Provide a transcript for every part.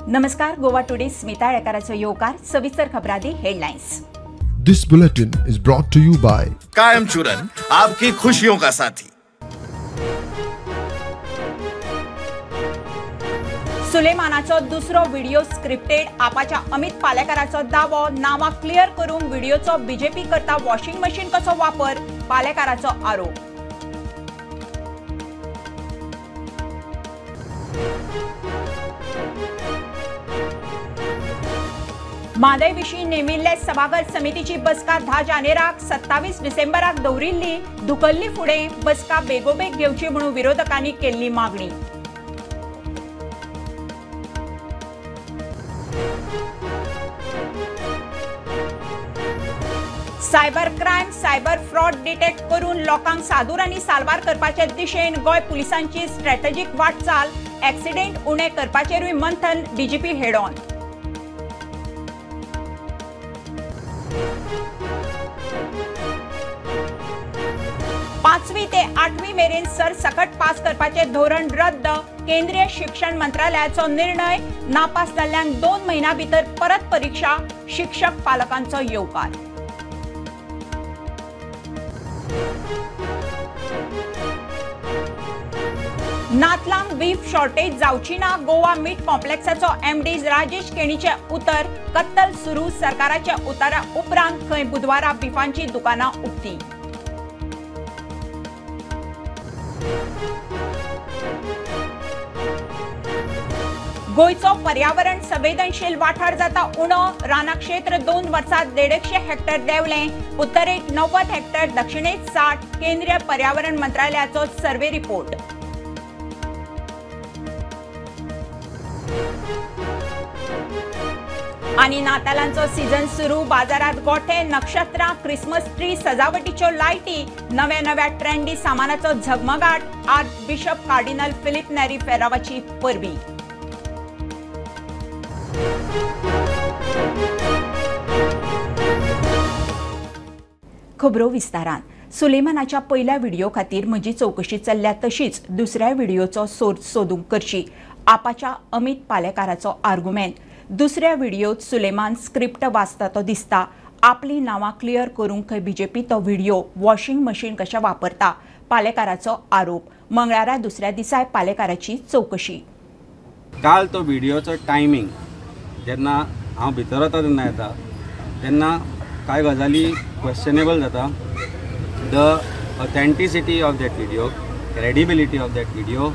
नमस्कार, गोवा टुडे स्मिता येळेकाराचो येवकार. सविस्तर खबरांनी headlines. This bulletin is brought to you by Kayam Churan, आपकी खुशियों का साथी. सुलेमानाचो दुसरो व्हिडिओ स्क्रिप्टेड, आपाच्या अमित पालेकाराचो दावो. नांवां क्लियर करूंक व्हिडिओचो बीजेपी करता वॉशिंग मशीन कसो वापर, पालेकाराचो आरोप. म्हादय विशीं नेमिल्ले सभाघर समितीची बसका 10 जानेराक 27 डिसेंबराक दवरिल्ली. धुकल्ली फुडें बसका बेगोबेग घेवची म्हणून विरोधकांनी केल्ली मागणी. Cyber crime, cyber fraud detect करून लोकांक सादूर आनी साल्वार करपाचे दिशेन गोंय पुलिसांची स्ट्रॅटेजीक वाटचाल. एक्सिडेंट उणे करपाचेरूय मंथन, डीजीपी हेड ऑन. पांचवी ते आठवी मेरेन सरसकट पास करपाचे धोरण रद्द, केंद्रीय शिक्षण मंत्रालयाचो निर्णय. नापास जाल्ल्यांक 2 म्हयन्यां भितर परत परीक्षा, शिक्षक पालकांचो येवकार. नातलांक बीफ शॉर्टेज जावची ना, गोवा मीट कॉम्प्लेक्साचो एमडी राजेश केणीचे उतर. कत्तल सुरू, सरकाराच्या उतारा उपरांत खंय बुधवारा बिफांची दुकानां उक्ती. गोंयचो पर्यावरण संवेदनशील वाठार जाता उणो. राना क्षेत्र 2 वर्सात 150 हेक्टर देंवलें, उत्तरेक 90 हेक्टर, दक्षिणेक 60. केंद्रीय पर्यावरण मंत्रालयाचो सर्वे रिपोर्ट. आनी नातालांचो सीझन सुरू, बाजारात गोठे, नक्षत्रां, क्रिसमस ट्री, सजावटीच्यो लायटी, नव्या नव्या ट्रेंडी सामानाचो झगमगाट. Archbishop cardinal Philip Neri फेरावाची परबी. खबरो विस्तारान. सुलेमानाच्या पहिल्या व्हिडिओ खातीर म्हजी चौकशी चल्ल्या, तशीच दुसऱ्या व्हिडिओचो सोर्स सोदूंक करची, आपाच्या अमित पालेकाराचो आर्गुमेंट. दुसऱ्या व्हिडिओत सुलेमान स्क्रिप्ट वाचता तो दिसता. आपली नांवां क्लियर करूंक खंय बीजेपी तो व्हिडिओ वॉशिंग मशीन कशें वापरता, पालेकाराचो आरोप. मंगळारा दुसऱ्या दिसाय पालेकाराची चौकशी. काल तो व्हिडिओचो टायमींग जेन्ना हांव भितर वता तेन्ना येता तेन्ना कांय गजाली क्वेश्चनेबल जाता. The authenticity of that video, credibility of that video,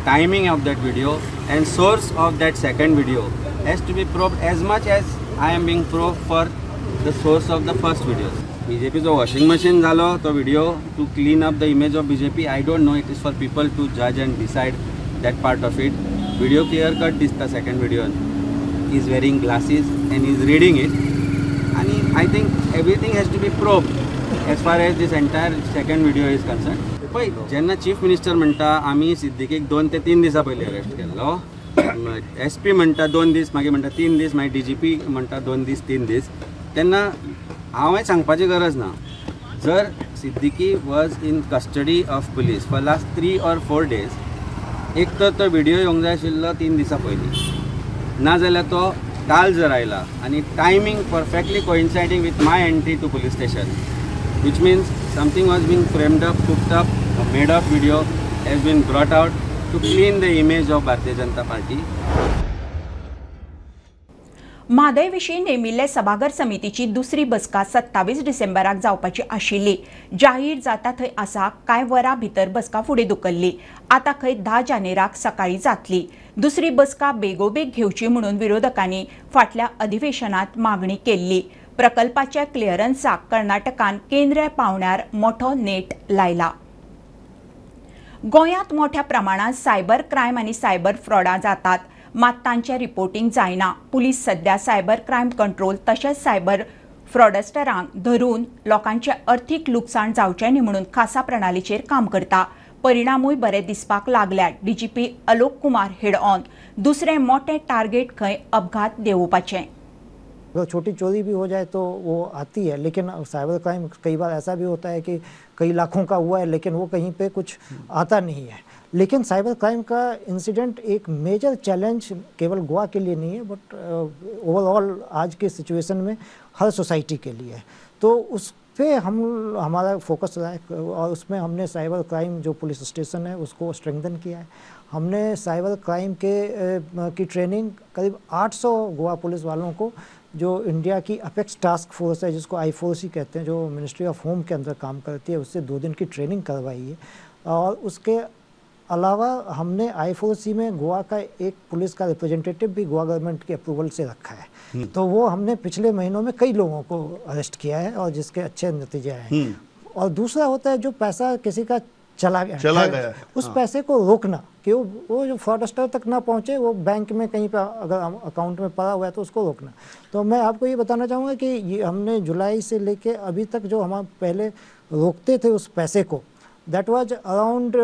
timing of that video and source of that second video has to be probed as much as I am being probed for the source of the first video. बीजेपीचो washing machine जालो तो video to clean up the image of BJP. I don't know, it is for people to जज and decide that part of it. Video clear cut दिसता second व्हिडिओन, is wearing glasses and is reading it. आनी I think everything has to be probed as far as this entire second video is concern. पळय, जेन्ना chief minister म्हणटा आमी सिद्दीकीक 2 ते 3 दिसां पयलीं arrest केल्लो, एस पी म्हणटा 2 दीस, मागीर म्हणटा 3 दीस, मागीर डी जी पी म्हणटा 2 दीस 3 दीस, तेन्ना हांवें सांगपाची गरज ना. जर Siddiqui was in custody of police for last 3 or 4 days, एक तर तो व्हिडिओ येवंक जाय आशिल्लो 3 दिसां पयलीं, ना जाल्यार तो काल जर आयला आनी timing perfectly coinciding with my entry to police station, which means something was being framed up, cooked up, a made up video has been brought out to clean the image of Bharatiya Janata Party. Mhadei विशीं नेमिल्ले सभाघर समितीची दुसरी बसका 27 डिसेंबराक जावपाची आशिल्ली. जाहीर जाता थंय आसा कांय वरां भितर बसका फुडें धुकल्ली. आतां खंय 10 जानेराक सकाळीं जातली. दुसरी बसका बेगोबेग घेवची म्हणून विरोधकांनी फाटल्या अधिवेशनात मागणी केल्ली. प्रकल्पाच्या क्लिअरन्साक कर्नाटकान केंद्रीय पावंड्यार मोठो नेट लायला. गोंयांत मोठ्या प्रमाणात सायबर क्रायम आनी सायबर फ्रॉडां जातात, मात तांचें रिपोर्टींग जायना. पुलीस सध्या सायबर क्रायम कंट्रोल तशेंच सायबर फ्रॉडस्टरांक धरून लोकांचें अर्थीक लुकसाण जावचें न्ही म्हणून खासा प्रणालीचेर काम करता. परिणामूय बरे दिसपाक लागल्यात. DGP Alok Kumar head on. दुसरें मोठें टार्गेट खंय अपघात देंवोवपाचें. अगर छोटी चोरी भी हो जाए तो वो आती है, लेकिन साइबर क्राइम कई बार ऐसा भी होता है कि कई लाखों का हुआ है लेकिन वो कहीं पे कुछ आता नहीं है। लेकिन साइबर क्राइम का इंसिडेंट एक मेजर चैलेंज केवल गोवा के लिए नहीं है, बट ओवरऑल आज के सिचुएशन में हर सोसाइटी के लिए है। तो उस पे हम हमारा फोकस रहा है और उसमें हमने साइबर क्राइम जो पुलिस स्टेशन है उसको स्ट्रेंथन किया है। हमने साइबर क्राइम के की ट्रेनिंग करीब 800 गोवा पुलिस वालों को, जो इंडिया की अपेक्स टास्क फोर्स है जिसको I4C कहते हैं, जो मिनिस्ट्री ऑफ होम के अंदर काम करती है, उससे 2 दिन की ट्रेनिंग करवाई है। और उसके अलावा हमने I4C में गोवा का एक पुलिस का रिप्रेजेंटेटिव भी गोवा गवर्नमेंट के अप्रूवल से रखा है। तो वो हमने पिछले महीनों में कई लोगों को अरेस्ट किया है और जिसके अच्छे नतीजे आए हैं। और दूसरा होता है जो पैसा किसी का चला गया उस पैसे को रोकना कि वो जो फ्रॉडस्टर तक ना पहुंचे, वो बैंक में कहीं पर अगर अकाउंट में पड़ा हुआ है तो उसको रोकना। तो मैं आपको ये बताना चाहूँगा कि ये हमने जुलाई से लेके अभी तक जो हम पहले रोकते थे उस पैसे को, that was around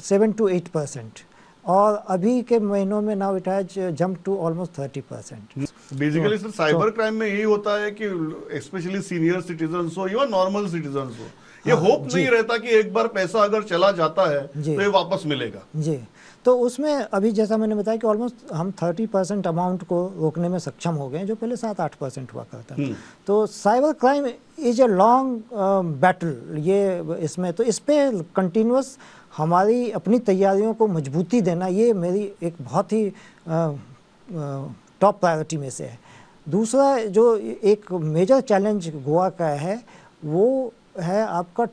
7 to 8%, और अभी के महीनों में now it has jump to almost 30%। Basically sir cyber crime में यही होता है कि स्पेशली सीनियर सिटीजन्स हो या नॉर्मल सिटीजन्स हो, ये होप नहीं रहता कि एक बार पैसा अगर चला जाता है तो ये वापस मिलेगा। जी, तो उसमें अभी जैसा मैंने बताया कि ऑलमोस्ट हम 30% अमाउंट को रोकने में सक्षम हो गए, जो पहले 7-8% हुआ करता था। तो cyber crime is a long battle, ये इसमें तो इस पर कंटिन्यूस हमारी अपनी तैयारियों को मजबूती देना, ये मेरी एक बहुत ही टॉप प्रायोरिटी में से है। दूसरा जो एक मेजर चैलेंज गोवा का है वो है आपका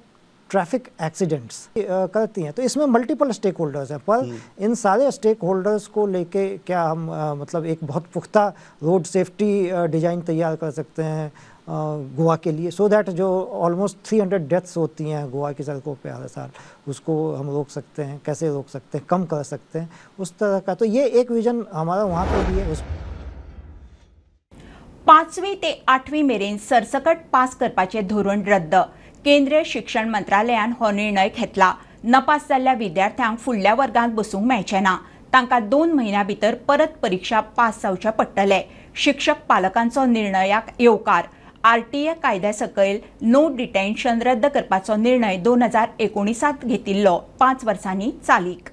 ट्रैफिक एक्सीडेंट्स करती हैं। तो इसमें मल्टीपल स्टेक होल्डर्स हैं, पर इन सारे स्टेक होल्डर्स को लेके क्या हम मतलब एक बहुत पुख्ता रोड सेफ्टी डिज़ाइन तैयार कर सकते हैं गोवा के लिए, सो that जो ऑलमोस्ट 300 डेथ्स होती हैं गोवा की सड़कों पे हर साल, उसको हम रोक सकते हैं। कैसे रोक सकते हैं, कम कर सकते हैं, उस तरह का। तो ये एक विजन हमारा वहाँ पे भी है। उस 5वी ते 8वी मेरेन सरसकट पास करपाचें धोरण रद्द। केंद्रीय शिक्षण मंत्रालयान हो निर्णय घेतला। नपास जाल्ल्या विद्यार्थ्यांक फुडल्या वर्गांत बसूंक मेळचें ना, तांकां 2 म्हयन्यां भितर परत परिक्षा पास जावचें पडटलें। शिक्षक पालकांचो निर्णयाक येवकार। आरटीए कायद्या सकयल नो डिटेन्शन रद्द करपाचो निर्णय 2019 घेतिल्लो, 5 वर्सांनी चालीक।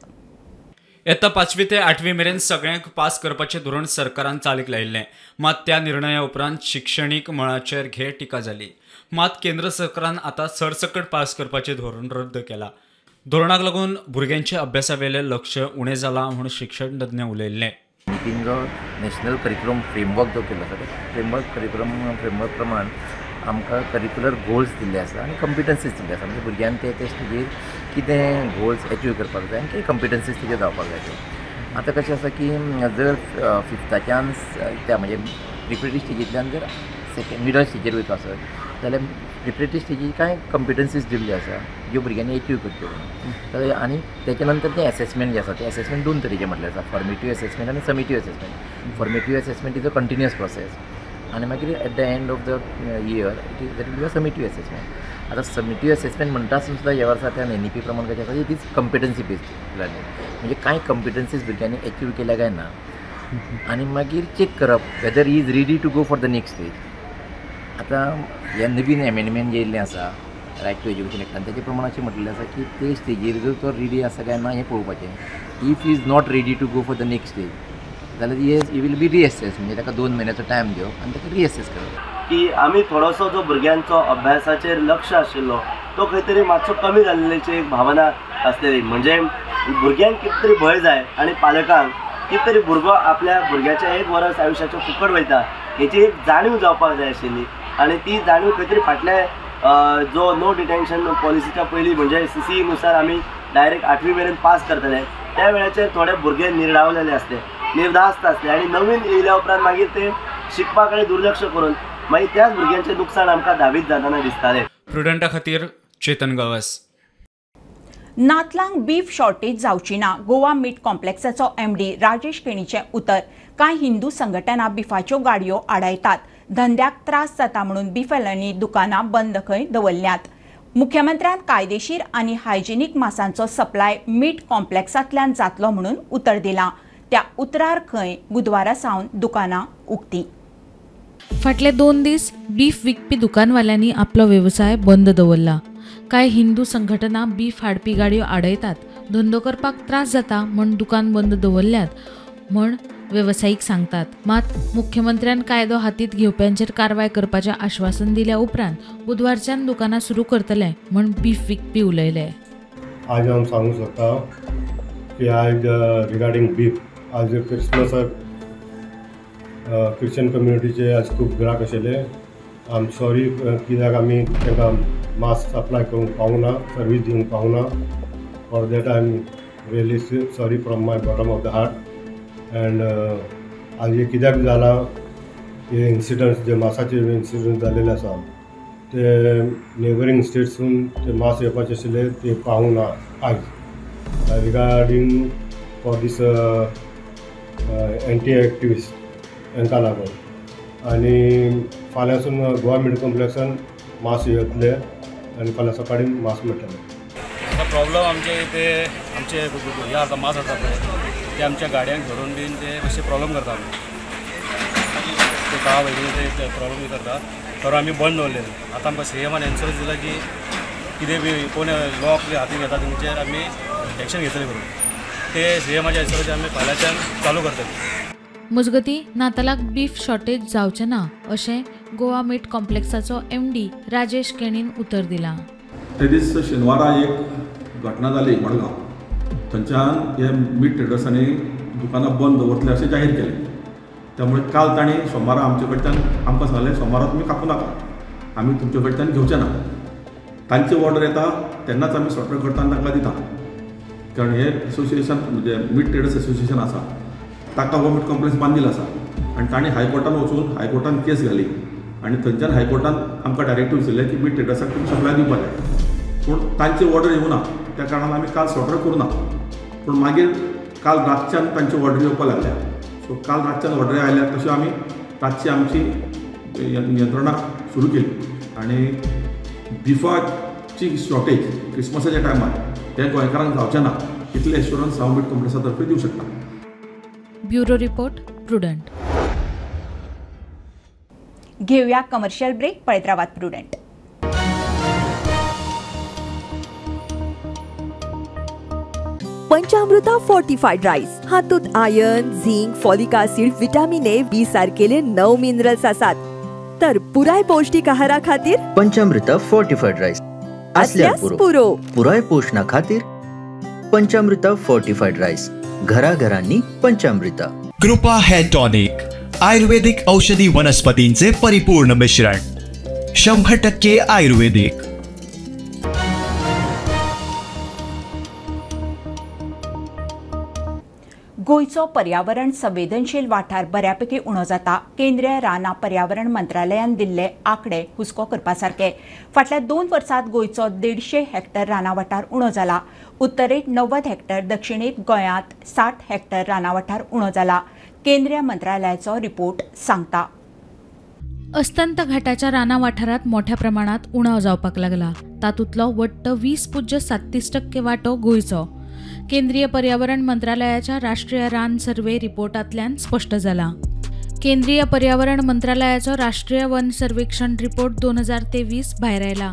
येता 5वी ते 8वी मेरेन सगळ्यांक पास करपाचें धोरण सरकारान चालीक लायिल्लें, मात त्या निर्णया उपरांत शिक्षणीक मळाचेर घेर टिका जाली। मात केंद्र सरकारान आतां सरसकट पास करपाचें धोरण रद्द केलां। धोरणाक लागून भुरग्यांच्या अभ्यासावेलें लक्ष उणें जालां म्हूण शिक्षण तज्ञ उलयल्लें। मिटींग जो नॅशनल करिक्युलम फ्रेमवर्क जो केल्लो आसा, फ्रेमवर्क करिक्युलम फ्रेमवर्क प्रमाण आमकां करिक्युलर गोल्स दिल्ले आसा आनी कॉम्पिटन्सीज दिल्ले आसा। म्हणजे भुरग्यान ते ते स्टेजीर कितें गोल्स एचीव करपाक जाय आनी कितें कॉम्पिटन्सीज तेजेर जावपाक जाय त्यो। आतां कशें आसा की जर फिफ्ताच्यान त्या म्हणजे प्रिपरेटरी स्टेजींतल्यान जर सेकेंड मिडल स्टेजीर वयता आसत जाल्यार प्रिपरेटरी स्टेजीर कांय कॉम्पिटन्सीज दिल्ल्यो आसा ज्यो भुरग्यांनी एचीव करच्यो जाल्यार, आनी तेच्या नंतर तें एसेसमेंट जें आसा तें एसेसमेंट 2 तरेचें म्हटलें आसा, फॉर्मेटीव एसेसमेंट आनी summative assessment. Formative assessment is a continuous process आनी मागीर at the end of the year it is that will be a summative assessment. आतां समिटीव एसेसमेंट म्हणटा आसून सुद्दां ह्या वर्सा त्या एनईपी प्रमाण कशें आसा, it is competency based learning, म्हणजे कांय कॉम्पिटन्सीज भुरग्यांनी एचीव केल्या काय ना आनी मागीर चॅक करप whether he is ready to go for the next stage. आतां हे नवीन एमेंडमेंट जे येयल्लें आसा रायट टू एज्युकेशन एक्टान, तेजे प्रमाण अशें म्हटलें आसा की ते स्टेजीर जर तो रेडी आसा काय ना हें पळोवपाचें। If is not ready to go for the next stage जाल्यार he will be रिएसेस, म्हणजे ताका 2 म्हयन्याचो टायम दिवप आनी ताका रिएसेस करप। की आमी थोडोसो जो भुरग्यांचो अभ्यासाचेर लक्ष आशिल्लो तो खंय तरी मातसो कमी जाल्ल्याची एक भावना आसलेली। म्हणजे भुरग्यांक कितें तरी भंय जाय आनी पालकांक कितें तरी भुरगो आपल्या भुरग्याचें 1 वर्स आयुश्याचें फुकट वयता हेची एक जाणीव जावपाक जाय आशिल्ली, आनी ती जाणीव खंय तरी फाटल्या जो नो डिटेन्शन पॉलिसीच्या पयलीं म्हणजे CCE नुसार आमी डायरेक्ट 8वी मेरेन पास करतले त्या वेळाचेर थोडे भुरगे निर्डावलेले आसले, निर्धास्त आसले आनी नवीन येयल्या उपरांत मागीर ते शिकपा कडेन दुर्लक्ष करून मागीर त्याच भुरग्यांचें नुकसान आमकां धावीत जातना दिसतालें। प्रुडंटा खातीर चेतन गवस। नातलांक बीफ शॉर्टेज जावची ना, गोवा मीट कॉम्प्लेक्साचो MD Rajesh केणीचें उतर। कांय हिंदू संघटना बिफाच्यो गाडयो आडायतात, धंद्याक त्रास जाता म्हणून बिफेलांनी दुकानां बंद खंय दवरल्यांत। मुख्यमंत्र्यान कायदेशीर आनी हायजिनीक मासांचो सप्लाय मीट कॉम्प्लेक्सांतल्यान जातलो म्हणून उतर दिलां। त्या उतरार खंय बुधवारा सावन दुकानां उक्ती। फाटले 2 दीस बीफ विकपी दुकानवाल्यांनी आपलो वेवसाय बंद दवरला। कांय हिंदू संघटना बीफ हाडपी गाडयो आडयतात धंदो करपाक त्रास जाता म्हण दुकान बंद दवरल्यात म्हण वेवसायीक सांगतात. मात मुख्यमंत्र्यान कायदो हातीत घेवप्यांचेर कारवाय करपाचें आश्वासन दिल्या उपरांत बुधवारच्यान दुकानां सुरू करतले म्हण बीफ विकपी उलयले. आज हांव सांगूंक सोदता की आयज रिगार्डींग बीफ, आज क्रिसमसाक क्रिश्चन कम्युनिटीचे आज खूब ग्राहक आशिल्ले. I am sorry कित्याक आमी तांकां मास्क सप्लाय करूंक पावूंक ना, सर्वीस दिवंक पावूंक ना. For that I am really sorry from my bottom of the heart. And आज हे कित्याक जालां, हे इन्सिडंट्स जे मासाचे इन्सिडंट जालेले आसा ते नेबरींग स्टेट्सून ते मास येवपाचे आशिल्ले ते पावूंक ना आयज. Regarding for this anti activist हांकां लागून आनी फाल्यांसून गोवा मीट कॉम्प्लेक्सान मास येतले आनी फाल्यां सकाळीं मास मेळटले. आतां प्रॉब्लम आमचे ते आमचे हे आता मास आता पळय ते आमच्या गाडयांक धरून बीन ते मातशे प्रॉब्लम करता, ते काव वगैरे ते प्रॉब्लम करता. तर आमी बंद दवरलेले. आतां आमकां सीएमान एन्सर दिला की कितें बी कोण लॉक बी हातीन घेता तेंचेर आमी एक्शन घेतले करून ते सीएमाच्या एन्सराचेर आमी फाल्यांच्यान चालू करतले. मजगती नातालाक बीफ शॉर्टेज जावचें ना अशें गोवा मीट कॉम्प्लेक्साचो एमडी राजेश केणीन उतर दिलां. ते दीस शेनवारा एक घटना जाली मडगांव, थंयच्यान हे मीट ट्रेडर्सांनी दुकानां बंद दवरतले अशें जाहीर केलें. त्यामुळे काल तांणी सोमारा आमचे कडच्यान आमकां सांगलें सोमारा तुमी कापूं नाका, आमी तुमचे कडच्यान घेवचे ना. तांची ऑर्डर येता तेन्नाच आमी सॉर्टर करता आनी तांकां दिता. कारण हे एसोसिएशन म्हणजे मीट ट्रेडर्स एसोसिएशन आसा ताका हो मीट कॉम्प्लेक्स बांदील आसा आनी तांणी हायकोर्टान वचून हायकोर्टान केस घाली आनी थंयच्यान हायकोर्टान आमकां डायरेक्टिव्ह दिले की मीट ट्रेडर्साक तुमी सप्लाय दिवपाक जाय. पूण तांची ऑर्डर येवना त्या कारणान आमी काल सॉर्टर करूं ना. पूण मागीर काल रातच्यान तांची ऑर्डर येवपाक लागल्या. सो काल रातच्यान ऑर्डरी आयल्या तश्यो आमी रातची आमची यंत्रणा सुरू केली आनी बिफाची शॉर्टेज क्रिसमसाच्या टायमार हे गोंयकारांक जावचें ना इतलें एश्योरन्स हांव मीट कॉम्प्लेक्सा तर्फे दिवं शकता. Bureau report, Prudent. घेऊया कमर्शियल ब्रेक. पळयत रावात प्रुडंट. पंचामृता फोर्टिफाईड राईस हातूंत iron, zinc, folic acid, vitamin A, B सारकेले 9 minerals आसात. तर पुराय पौष्टिक आहारा खातीर पंचामृता फोर्टिफाईड राईस असल्यार पुरो. पुराय पोषणा खातीर पंचामृता फोर्टिफाईड राईस, घराघरांनी पंचामृता. कृपा हेअर टॉनिक, आयुर्वेदिक औषधी वनस्पतींचे परिपूर्ण मिश्रण, 100% आयुर्वेदिक. गोंयचो पर्यावरण संवेदनशील वाठार बऱ्यापैकी उणो जाता. केंद्रीय रानां पर्यावरण मंत्रालयान दिल्ले आंकडे हुस्को करपा सारके. फाटल्या 2 वर्सांत गोंयचो 150 हेक्टर रानां वाठार उणो जाला. उत्तरेक 90 हेक्टर, दक्षिणेक गोंयांत 60 हेक्टर रानां वाठार उणो जाला. केंद्रीय मंत्रालयाचो रिपोर्ट सांगता. अस्तंत घाटाच्या रानां वाठारांत मोठ्या प्रमाणात उणाव जावपाक लागला. तातूंतलो वट्ट 20.37% वांटो गोंयचो. केंद्रीय पर्यावरण मंत्रालयाच्या राष्ट्रीय रान सर्वे रिपोर्टांतल्यान स्पश्ट जाला. केंद्रीय पर्यावरण मंत्रालयाचो राष्ट्रीय वन सर्वेक्षण रिपोर्ट 2023 भायर आयला.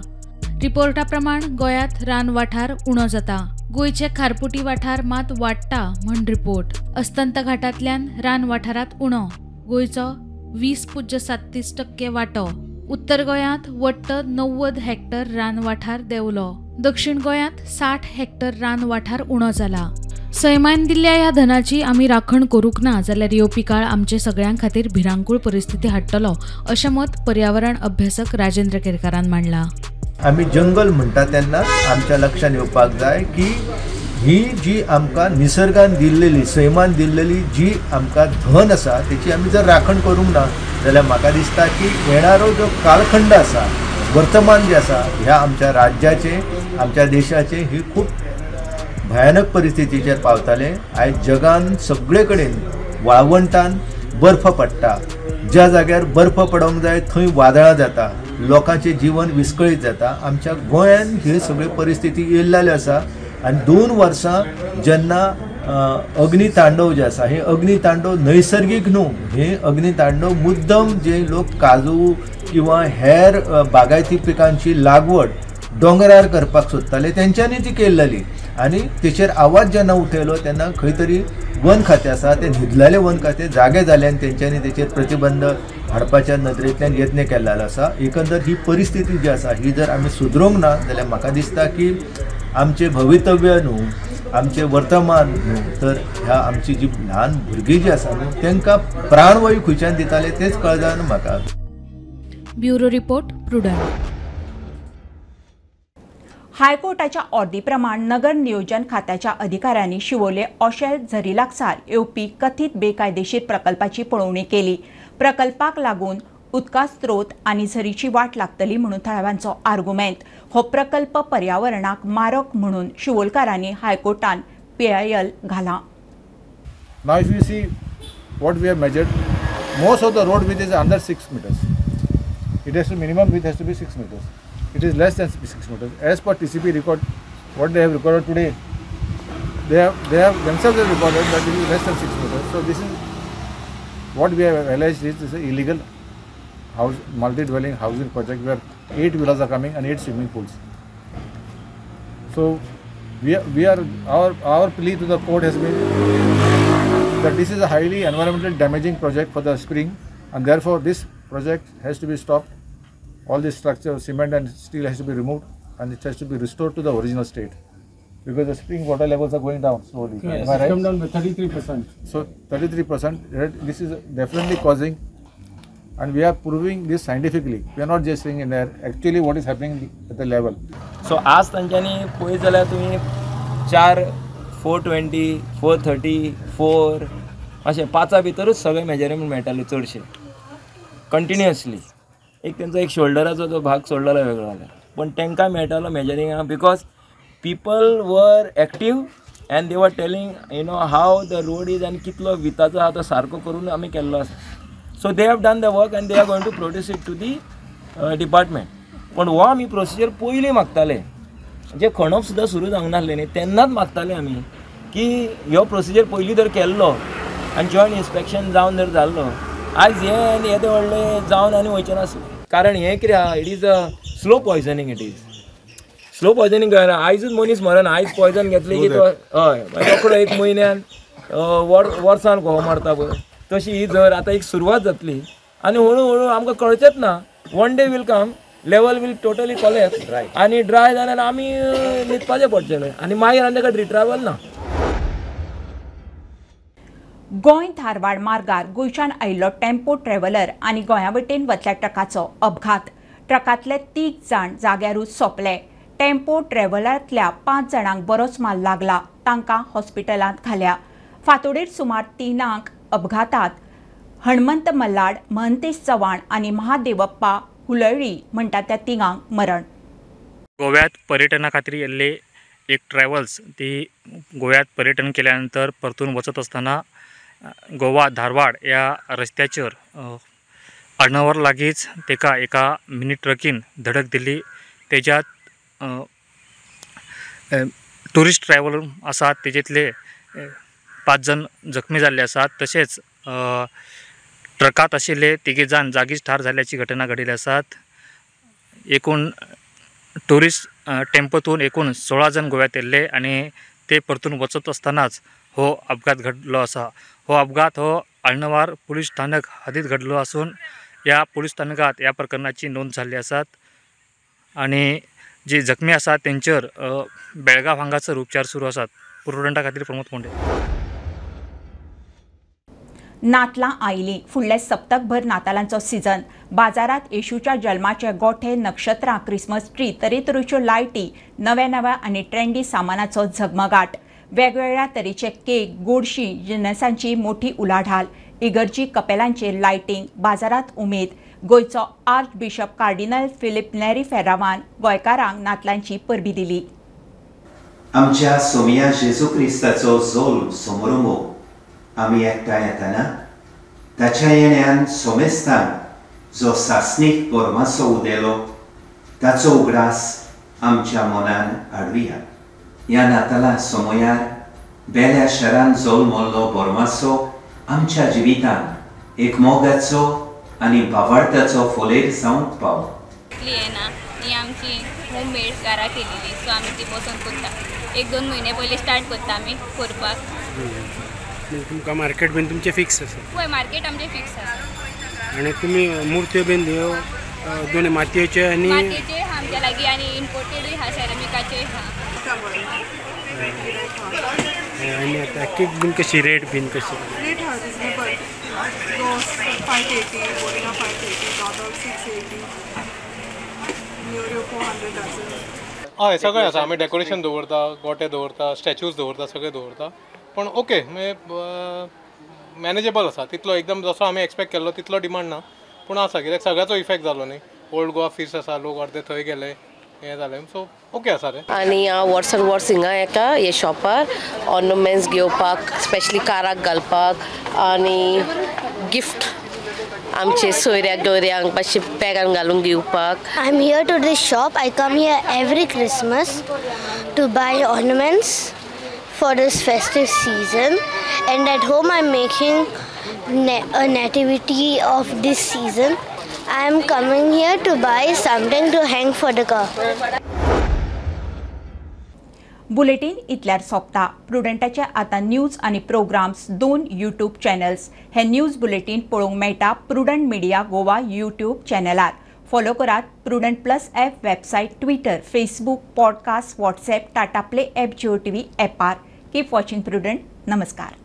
रिपोर्टा प्रमाण गोंयांत रान वाठार उणो जाता. गोंयचे खारपुटी वाठार मात वाडटा म्हण रिपोर्ट. अस्तंत घाटांतल्यान रान वाठारांत उणो, गोंयचो 20.37% वांटो. उत्तर गोंयांत वट्ट 90 हेक्टर रान वाठार देंवलो. दक्षिण गोंयांत 60 हेक्टर रान वाठार उणो जाला. सैमान दिल्ल्या ह्या धनाची आमी राखण करूंक ना जाल्यार येवपी काळ आमचे सगळ्यां खातीर भिरांकूळ परिस्थिती हाडटलो अशें मत पर्यावरण अभ्यासक राजेंद्र केरकारान मांडला. आमी जंगल म्हणटा तेन्ना आमच्या लक्षांत येवपाक जाय की ही जी आमकां निसर्गान दिल्लेली, सैमान दिल्लेली जी आमकां धन आसा तेची आमी जर राखण करूंक ना जाल्यार म्हाका दिसता की येणारो जो कालखंड आसा, वर्तमान जे आसा, ह्या आमच्या राज्याचे, आमच्या देशाचे ही खूब भयानक परिस्थितीचेर पावताले. आयज जगान सगळे कडेन वाळवंटान बर्फ पडटा, ज्या जाग्यार बर्फ पडोंक जाय थंय वादळां जाता, लोकांचें जीवन विस्कळीत जाता. आमच्या गोंयान ही सगळी परिस्थिती येयल्ली आसा आनी 2 वर्सां जेन्ना अग्नितांडव जे आसा, हे अग्नितांडव नैसर्गीक न्हू, हे अग्नितांडव मुद्दम जे लोक काजू किंवा हेर बागायती पिकांची लागवड दोंगरार करपाक सोदताले तेंच्यांनी ती केल्ली. आनी तेचेर आवाज जेन्ना उठयलो तेन्ना खंय तरी वन खातें आसा ते न्हिदलेले वन खातें जागे जाले आनी तेंच्यांनी तेचेर प्रतिबंध हाडपाच्या नदरेंतल्यान यत्न केल्लो आसा. एकंदर ही परिस्थिती जी आसा ही जर आमी सुदरोवंक ना जाल्यार म्हाका दिसता की आमचें भवितव्य न्हू, आमचें वर्तमान न्हू, तर ह्या आमची जी ल्हान भुरगीं जी आसा न्हू तांकां प्राणवायू खंयच्यान दिताले तेच कळना न्हू म्हाका. Bureau report, Prudent. हायकोर्टाच्या ऑर्दी प्रमाण नगर नियोजन खात्याच्या अधिकाऱ्यांनी शिवोले ओशेल झरी लागसार येवपी कथीत बेकायदेशीर प्रकल्पाची पळोवणी केली. प्रकल्पाक लागून उदका स्रोत आनी झरीची वाट लागतली म्हणून थळाव्यांचो आर्गुमेंत. हो प्रकल्प पर्यावरणाक मारक म्हणून शिवोलकारांनी हायकोर्टान पीआयएल घाला. Now if you see what we have measured, most of the road width is under 6 meters. It has to minimum width has to be 6 meters. It is less than 6 meters. As per TCP record, what they have recorded today, they have themselves have recorded that it is less than 6 meters. So this is what we have alleged is this is illegal house, multi-dwelling housing project where 8 villas are coming and 8 swimming pools. So we are our plea to the court has been that this is a highly environmentally damaging project for the spring, and therefore this project has to be stopped. All this structure, cement and steel has to be removed, and it has to be restored to the original state, because the spring water levels are going down slowly. Yes, am I right? It's come down by 33%. So 33%, right? This is definitely causing, and we are proving this scientifically. We are not just saying in there, actually what is happening at the level. So आज तांच्यांनी पळयत जाल्यार तुमी 4, 420, 430, 4 अशें 5 भितरूच सगळें measurement मेळटालें चडशें कंटिन्युअसली. एक तेंचो एक शोल्डराचो जो भाग सोडलेलो वेगळो जाल्यार, पूण तांकां मेळटालो मेजरिंगा because people were active and they were telling you know how the road is आनी कितलो विताचो आहा तो सारको करून आमी केल्लो आसा. So they have done the work and they are going to produce it to the department. पूण हो आमी प्रोसिजर पयलीं मागताले, जे खणप सुद्दां सुरू जावंक नासलें न्ही तेन्नाच मागताले आमी की हो प्रोसिजर पयलीं जर केल्लो आनी जॉयंट इन्स्पेक्शन जावन जर जाल्लो आयज हें आनी येदें व्हडलें जावन आनी वयचें नासलें. कारण हें कितें आहा, it is a slow poisoning. It is slow poisoning कळना, आयजूच मनीस मरना, आयज पॉयजन घेतलें की तो हय रोकडो एक म्हयन्यान वर्सान घोव मारता पळय तशी ही जर आतां एक सुरवात जातली आनी हळू हळू आमकां कळचेंच ना. One day will come, level will totally collapse आनी ड्राय जाल्यार आमी न्हिदपाचें पडचेलें आनी मागीर आनी ताका रिट्रायवल ना. गोंय धारवाड मार्गार गोंयच्यान आयिल्लो टेम्पो ट्रॅव्हलर आनी गोंया वटेन वतल्या ट्रकाचो अपघात. ट्रकांतले 3 जाण जाग्यारूच सोंपले. टेम्पो ट्रॅव्हलरांतल्या 5 जाणांक बरोच माल लागला, तांकां हॉस्पिटलांत घाल्या. फांतोडेर सुमार 3 अपघातात हणमंत मल्लाड, महंतेश चव्हाण आनी महादेवप्पा हुलळी म्हणटा त्या 3 मरण. गोव्यात पर्यटना खातीर येल्ले एक ट्रॅव्हल्स ती गोव्यात पर्यटन केल्या नंतर परतून वचत असताना गोवा धारवाड या रस्त्याचेर अर्णवर लागींच ताका एका मिनी ट्रकीन धडक दिली. तेज्यात ट्युरिस्ट ट्रॅव्हल आसात तेजेतले 5 जण जखमी जाल्ले आसात. तशेंच ट्रकात आशिल्ले 3 जाण जागीच ठार जाल्ल्याची घटना घडिल्ली आसात. एकूण ट्युरिस्ट टेम्पोतून एकूण 16 जण गोव्यात येयल्ले आनी ते परतून वचत आसतनाच हो अपघात घडलो आसा. हो अपघात हो अळणवार पुलीस स्थानक हद्दीत घडलो आसून ह्या पुलीस स्थानकात ह्या प्रकरणाची नोंद जाल्ली आसात आनी जी जखमी आसात तेंचेर बेळगांव हांगासर उपचार सुरू आसात. प्रुडंटा खातीर प्रमोद कोंडे. नातलां आयलीं, फुडले सप्तकभर नातालांचो सिजन. बाजारात येशूच्या जल्माचे गोठे, नक्षत्रां, क्रिसमस ट्री, तरेतरेच्यो लायटी, नव्या नव्या आनी ट्रेंडी सामानाचो झगमगाट, वेगवेगळ्या तरेचे केक, गोडशी जिनसांची मोठी उलाढाल, इगर्जी कपेलांचेर लायटींग, बाजारात उमेद. गोंयचो आर्चबिशप कार्डिनल फिलीप नेरी फेर्रावान गोंयकारांक नातलांची परबी दिली. आमच्या सोमिया जेजू क्रिस्ताचो जोल समारंभ आमी एकठांय येतना ताच्या येण्यान सोमेस्तान जो सासणीक बोरमासो उदेलो ताचो उगडास आमच्या मनान हाडुया. ह्या नाताला समयार बेल्या शहरान जल्मल्लो बोरमासो आमच्या जिवितान एक मोगाचो आनी भावार्थाचो फोलेर जावंक पावो. ना ही आमची होममेड घरा केलेली, सो आमी ती पसंत करता. 1-2 म्हयने पयलीं स्टार्ट करता आमी करपाक. तुमकां मार्केट बीन तुमचें फिक्स आसा? हय, मार्केट आमचें फिक्स आसा. आनी तुमी मुर्त्यो बीन ह्यो दोन मातयेच्यो आनी मातयेच्यो आहा आमच्या लागीं आनी इम्पोर्टेडूय आहा, सेरामिकाच्योय आहा. आनी आतां केक बीन कशी रेट बीन कशी? रेट आहा रिजनेबल. दोस 580, बोरिंगा 580, दोदोल 680, नेवऱ्यो 400 डझन. हय, सगळें आसा. आमी डेकोरेशन दवरता, गोटे दवरता, स्टॅच्यूज दवरता, सगळें दवरता. पूण ओके, मॅनेजेबल आसा. तितलो एकदम जसो आमी एक्सपेक्ट केल्लो तितलो डिमांड ना, पूण आसा. कित्याक सगळ्याचो इफेक्ट जालो न्ही. ओल्ड गोवा फीस आसा, लोक अर्दे थंय गेले, हें जालें. सो ओके आसा रे. आनी हांव वर्सान वर्स हिंगा येता हे शॉपार ऑर्नमेंट्स घेवपाक, स्पेशली काराक घालपाक आनी गिफ्ट आमचे सोयऱ्याक दोऱ्यांक मातशे बॅगान घालून घेवपाक. I am here to this shop. I come here every Christmas to buy ornaments for this festive season, and at home I am making a nativity of this season. I am coming here to buy something to hang for the car. Bulletin इतल्यार सोंपता. प्रुडंटाचे आतां news आनी programmes 2 YouTube channels. हे news bulletin पळोवंक मेळटा Prudent media Goa YouTube चॅनलार. Follow करात Prudent plus app, website, Twitter, Facebook, podcast, WhatsApp, Tata Play app, Jio TV ॲपार. Keep watching Prudent. नमस्कार.